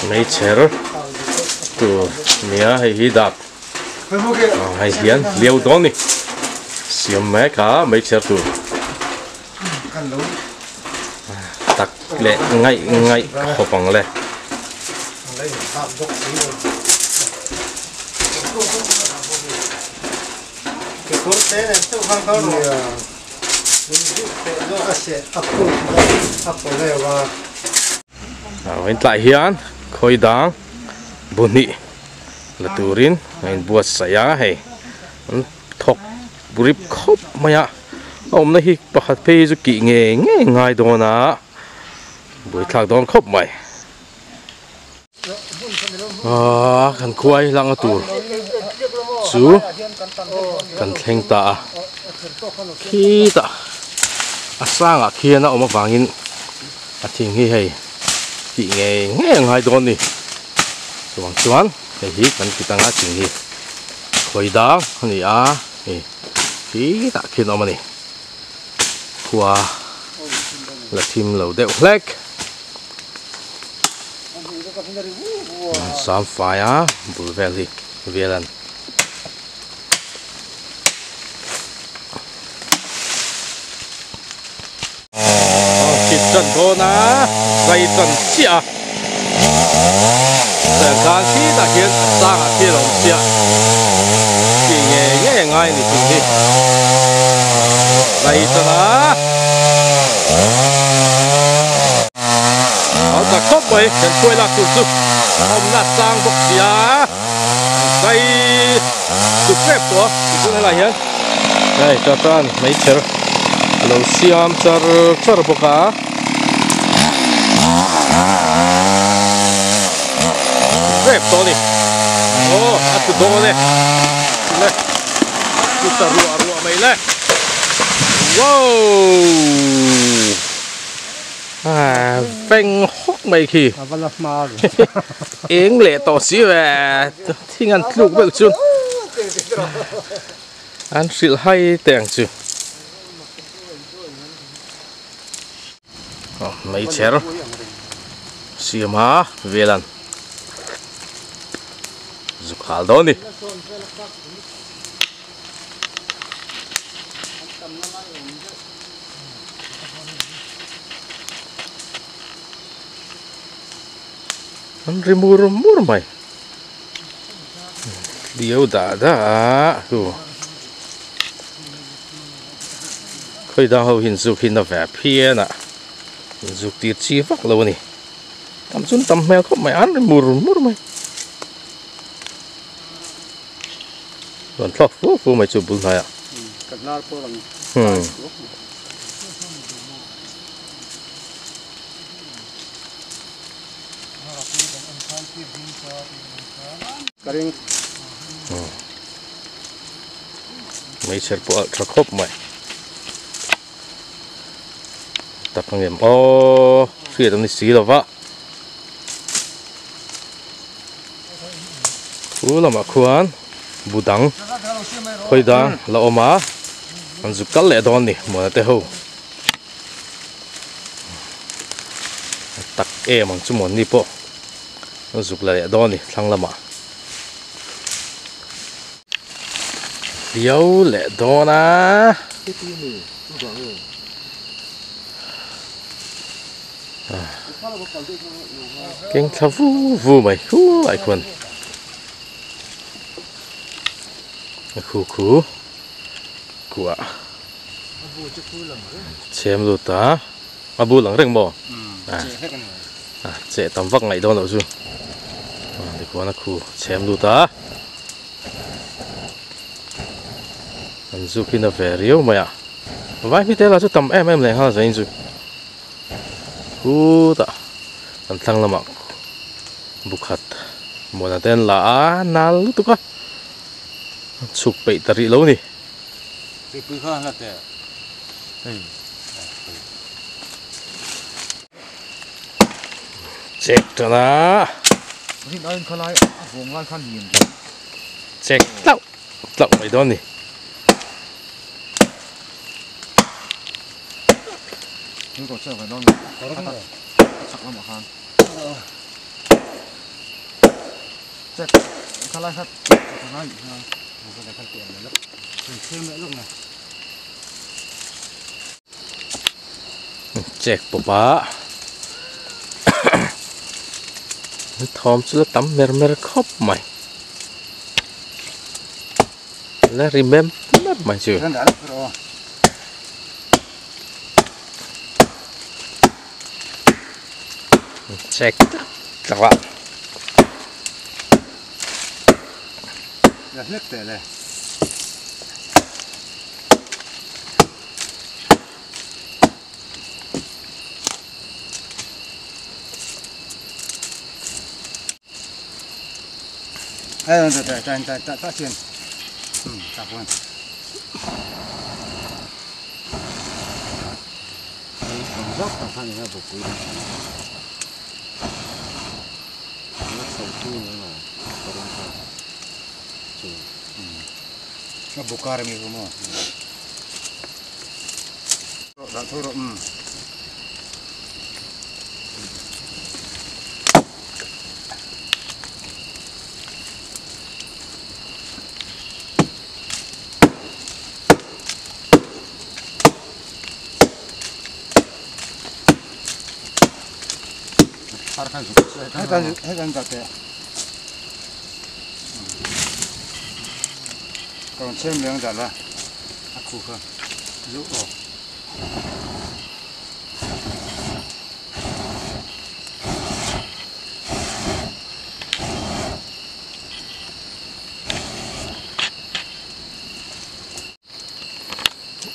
Meichher tur nia hei hi dak hei hian liau dawn ni siam mek a meichher tur tak leh ngaih ngaih khawp ang le. Vawiin tlai hian khawi dang bu hnih la turin a inbuatsaih a hei an thawk rip khawp mai a a awmna hi pakhat phei hi chu kih ngei ngei ngai dawn a buaithlak dawn khawp mai. Aaa kan khuai hlanga tur chu kan thleng ta a khitah a sangah khian a awm avangin a thing hi hei tih ngei ngei a ngai dawn a ni chuvang chuan hei hi kan ti tanga thing hi khawi dang a ni a hei khitah khian a awm a ni khua la thim lo deuh hlek. Sam fai a bul vel hi vel an thit tan dawn a zai tan chiah a chuan khan khitah khian a sangah khian a awm chiah tih ngei ngei a ngai a ni thing hi zai tan a. Hau tak khawp mai kan khuai lak tur chu awmna sang bawk si a zai chuk rep tawh a tichuan helai hian hei tah chuan meichher a lo siam char char bawk a rep tawh a ni aw a tlu dawn e le tlu ta ruah ruah mai le wow. Ah, veng hawk mai khi. Eng leh tawh si ve. Thing an tluk beuh chu. An hrilh hai teh ang chu. Oh, meichher siam a velan zuk hal dawn ni. An ri mur mur mai diau dah dah a chu khawi dang ho hian zuk hi na ve phian a zuk tir chi vak lo a ni tam chu an tam hmel khawp mai an ri mur mur mai rawn thlawk fu fu mai chu bul hnaiah. Meichher pawh a tha khawp mai tak ang em aw hriat an ni si lova Chu lamah khuan bu dang khawi dang la awm a an zuk kal leh dawn a ni muana te ho tak em ang chu muanni pawh an zuk la leh dawn a ni thlang lamah hliau leh dawn a. Keng thla vu vu mai khulai khuan a khu khu kuah chhem lut a a bul ang reng maw a cheh tam vak ngaih dawn loh chu tikhuan a khu chhem lut a an zuk hi na ve riau mai a vai hmi te lah chu tam em em leh nghal zain chu. Khutah an thlang lamah bukhat muana te an la a nal lutuk a chhuk peih ta rih lo a ni. Check tan a check tlauh tlauh mai dawn a ni. Check pawp a thawm chu la tam mer mer khawp mai la ri mem mep mai chu. Check tak a.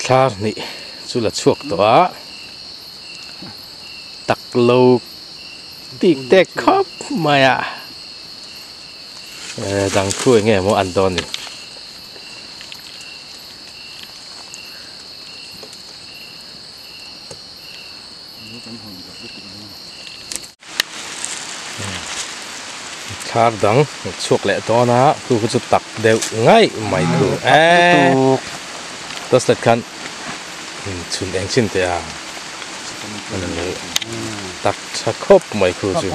Thlar hnih chu la chhuak tawh a tak lo tik tek khawp mai a dang thu eng nge maw an dawn ni. Thlar dang chhuak leh dawn a chu khu chu tak deuh ngaih mai thu eee torchlight khan chhun eng chin teh a tak tha khawp mai khu chu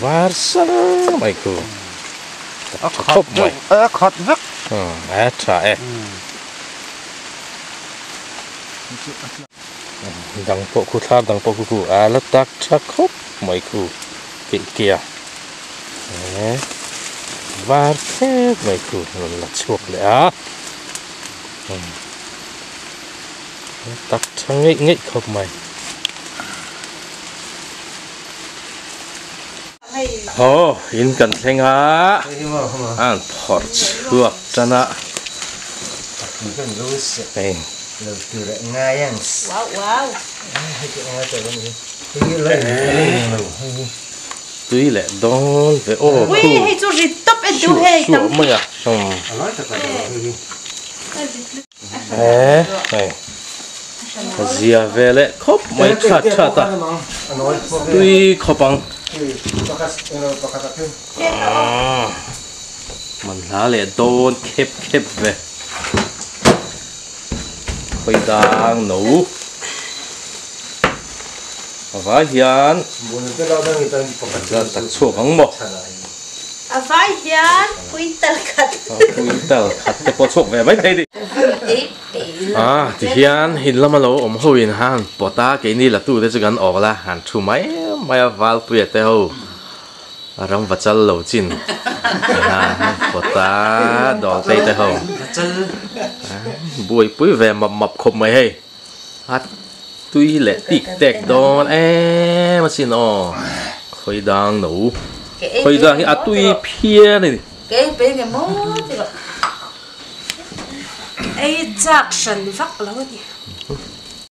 var sar mai khu tak tha khawp mai a tha e. Dang pawh khu thlar dang pawh khu khu a la tak tha khawp mai khu keih keih a eh var thlep mai khu rawn la chhuak leh a tak tha ngeih ngeih khawp mai. Aw in kan thleng a a han phawrh chhuak tan a hei tui leh dawn ve aw khu suah suah mai a hei a zia ve leh khawp mai that that a tui khawp ang man hla leh dawn khep khep ve khawi dang no a vai hian tak chhuak ang maw. A vai hian quintal khat. Quintal khat te pawh chhuak ve mai thei ni. Ah ti hian in lama lo awm ho in han pawt a keini la tu te chu kan awk la han thu mai mai a Valpuia te ho a ram va chal lo chin han pawt a Dawltei te ho buaipui ve map map khawp mai hei. A tui leh tik tek dawn em asin aw khawi dang no khawi dang hi a tui phian a ni. Ei chak hran vak lo a ni.